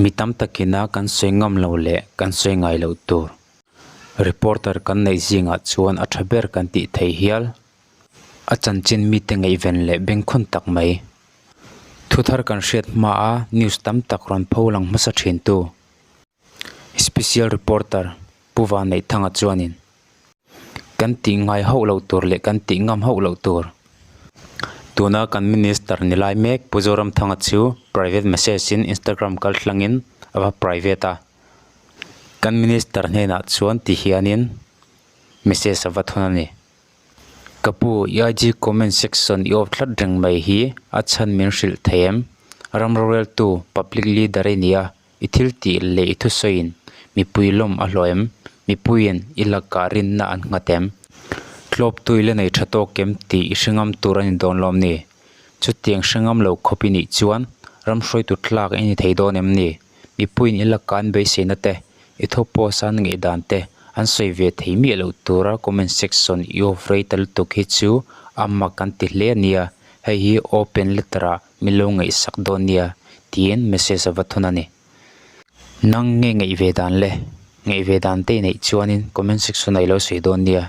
Mi tam takina kan sawi ngam lo leh kan sawi ngai loh tur reporter kan neih zingah chuan a tha ber kan tih thei hial. A chanchin mite ngaihven leh bengkhawn tak mai. Thuthar kan hriat hmaa news tam tak rawn pho lang hmasa thintu Special reporter Pu Vanneihthanga chuanin Kan tih ngai hauh loh tur leh kan tih ngam hauh loh tur. Tuna kan Minister ni lai mek Pu Zoramthanga chu private message in Instagram kal thlangin a va private a. Kan Minister hnenah chuan ti hianin message a va thawn a ni. Ka pu, i IG comment section i off tlat reng mai hi a chhan min hrilh thei em? Ram roreltu, public leader i ni a, I thil tih leh i thusawiin mipui lawm a hlawh em? Mipuiin i lakah rinna an nghat em? Tlawptu i la nei tha tawk em tih i hre ngam tur a ni dawn lawm ni? Chutiang hre ngam lo khawp i nih chuan ram hruaitu tlak i ni thei dawn em ni? Mipuiin i lakah an beiseina te, i thaw post a an ngaihdan te an sawi ve thei miah loh tura comment section i off rei ta lutuk hi chu a mak an ti hle a nia, hei hi open letter ah Min lo ngaihsak dawn nia tiin message a va thawn a ni. Nang nge ngaih ve dan le? Ngaih ve dan te i neih chuanin comment section ah i lo sawi dawn nia.